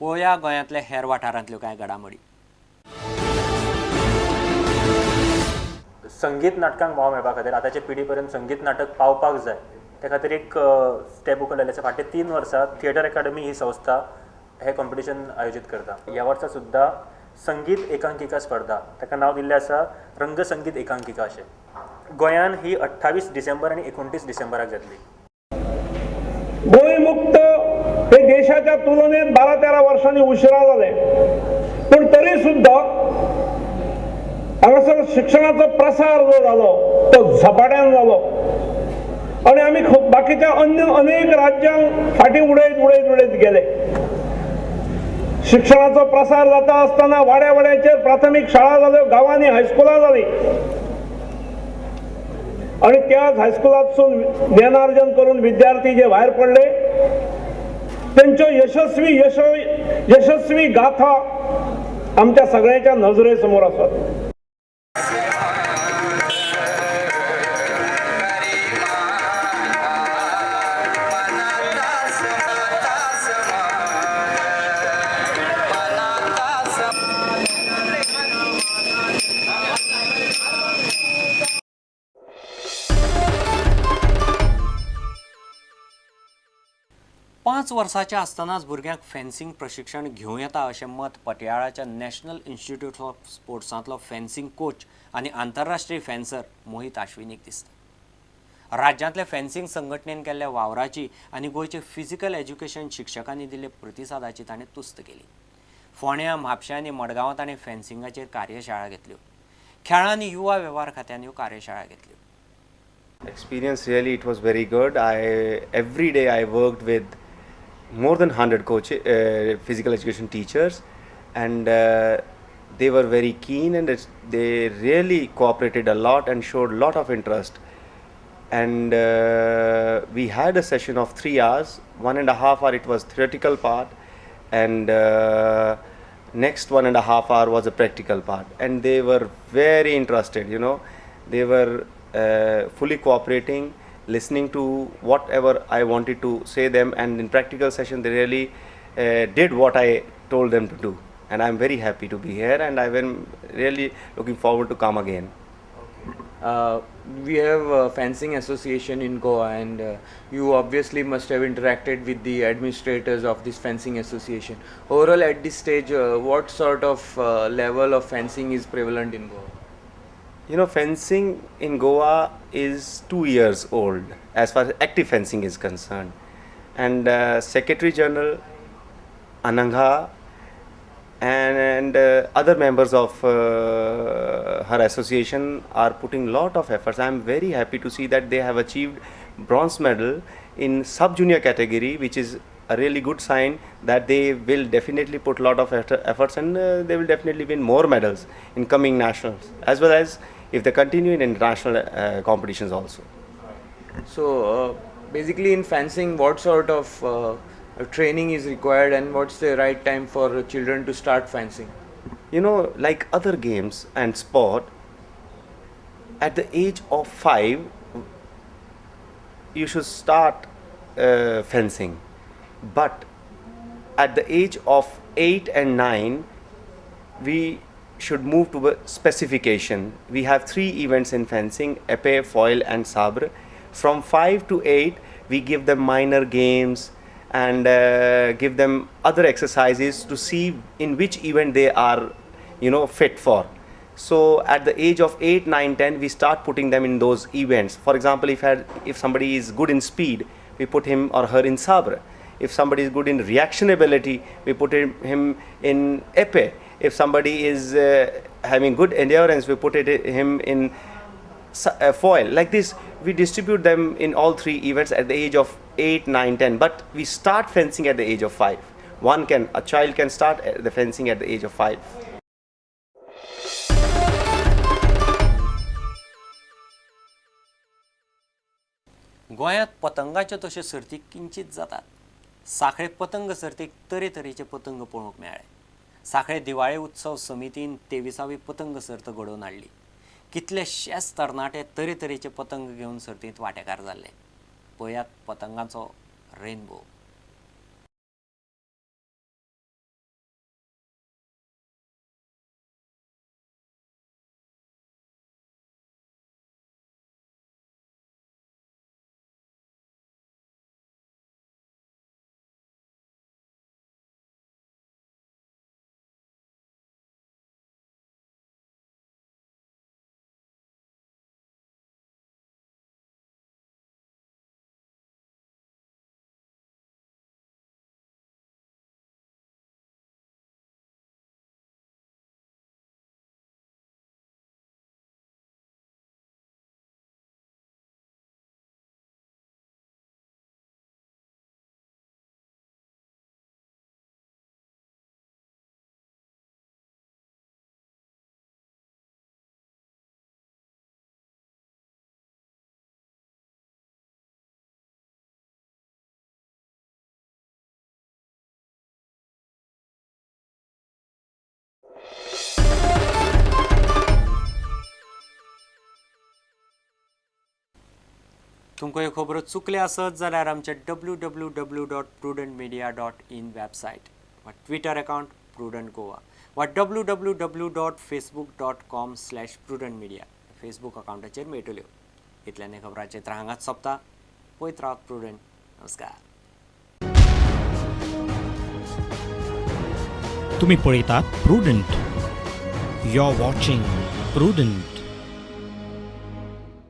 पळोवया गोंयांतल्या हेर वाठारांतल्यो कांय घडामोडी. संगीत नाटकांक वाव मेळपा खातीर, आतांचे पिढी पर्यंत संगीत नाटक पावपाक जाय, त्या खातीर एक स्टेप उखललेलें आसा. फाटले 3 वर्सां थिएटर एकाडमी ही संस्था हें कॉम्पिटिशन आयोजीत करता. ह्या वर्सा सुद्दां संगीत एकांकिका स्पर्धा, ताका नांव दिल्लें आसा रंगसंगीत एकांकिका अशें. गोंयान ही 28 डिसेंबर आनी 29 डिसेंबराक जातली. गोंय मुक्त हे देशाच्या तुलनेत 12-13 वर्षांनी उशिरा जाले, पण तरी सुद्धा हांगासर शिक्षणाचो प्रसार जो जालो तो झपाट्यान जालो आणि आमी बाकीच्या अन्य अनेक राज्यांक फाटी उडयत उडयत उडयत गेले. शिक्षणाचो प्रसार जाता आसतना वाड्या वाड्याचेर प्राथमीक शाळा जाल्यो, गांवांनी हायस्कुलां जाली आणि त्याच हायस्कुलांतसून ज्ञानार्जन करून विद्यार्थी जे भायर पडले त्यांच्यो यशस्वी यशस्वी गाथा आमच्या सगळ्यांच्या नजरे समोर आसात. पांच वर्साच्या आसतनाच भुरग्यांक फेन्सिंग प्रशिक्षण घेवं येता अशें मत पटियाळाच्या नॅशनल इन्स्टिट्यूट ऑफ स्पोर्ट्सांतलो फेन्सिंग कोच आनी आंतरराष्ट्रीय फेन्सर मोहीत आश्विनीक दिसता. राज्यांतल्या फेन्सिंग संघटनेन केल्ल्या वावराची आनी गोंयचे फिजिकल एज्युकेशन शिक्षकांनी दिल्ले प्रतिसादाची ताणें तुस्त केली. फोंड्या, म्हापशें आनी मडगांवां ताणें फेन्सिंगाचेर कार्यशाळा घेतल्यो. खेळां आनी युवा वेव्हार खात्यान ह्यो कार्यशाळा घेतल्यो. Experience, really it was very good. I every day I worked with more than 100 coaches, physical education teachers, and they were very keen and they really cooperated a lot and showed a lot of interest. And we had a session of 3 hours. 1.5 hour it was theoretical part, and next 1.5 hour was a practical part. And they were very interested, you know. They were fully cooperating, listening to whatever I wanted to say them, and in practical session they really did what I told them to do. And I'm very happy to be here, and I'm really looking forward to come again. We have a fencing association in Goa, and you obviously must have interacted with the administrators of this fencing association. Overall, at this stage, what sort of level of fencing is prevalent in Goa? You know, fencing in Goa is 2 years old as far as active fencing is concerned. And Secretary General Ananga and other members of her association are putting lot of efforts. I am very happy to see that they have achieved bronze medal in sub-junior category, which is a really good sign that they will definitely put a lot of efforts, and they will definitely win more medals in coming nationals, as well as if they continue in international competitions also. So basically in fencing, what sort of training is required, and what's the right time for children to start fencing? You know, like other games and sport, at the age of 5, you should start fencing. But at the age of 8 and 9, we should move to a specification. We have 3 events in fencing: épée, foil and sabre. From 5 to 8, we give them minor games and give them other exercises to see in which event they are, you know, fit for. So at the age of 8, 9, 10, we start putting them in those events. For example, if somebody is good in speed, we put him or her in sabre. If somebody is good in reaction ability, we put him in épée. If somebody is having good endurance, we put him in foil. Like this, we distribute them in all 3 events at the age of 8, 9, 10. But we start fencing at the age of 5. A child can start the fencing at the age of 5. गोंयांत पतंगाच्यो तश्यो सर्ती किंचीत जातात. सांखळे पतंग सर्तीक तरेतरेचे पतंग पळोवंक मेळ्ळे. सांखळे दिवाळे उत्सव समितीन 23वी पतंग सर्त घडोवन हाडली. कितलेशेच तरणाटे तरेतरेचे पतंग घेवन सर्तींत वांटेकार जाल्ले. पळयात पतंगाचो रेनबो. तुमकां ह्यो खबरो चुकल्या आसत जाल्यार आमच्या www.prudentmedia.in website वा ट्विटर अकावंट प्रुडंट गोवा वा www.facebook.com/prudentmedia Facebook अकावंटाचेर मेळटल्यो. इतल्यान हें खबरांचित्र हांगाच सोंपता. पळयत रावात प्रुडंट. नमस्कार. तुम्ही पळयतात prudent. You are watching Prudent.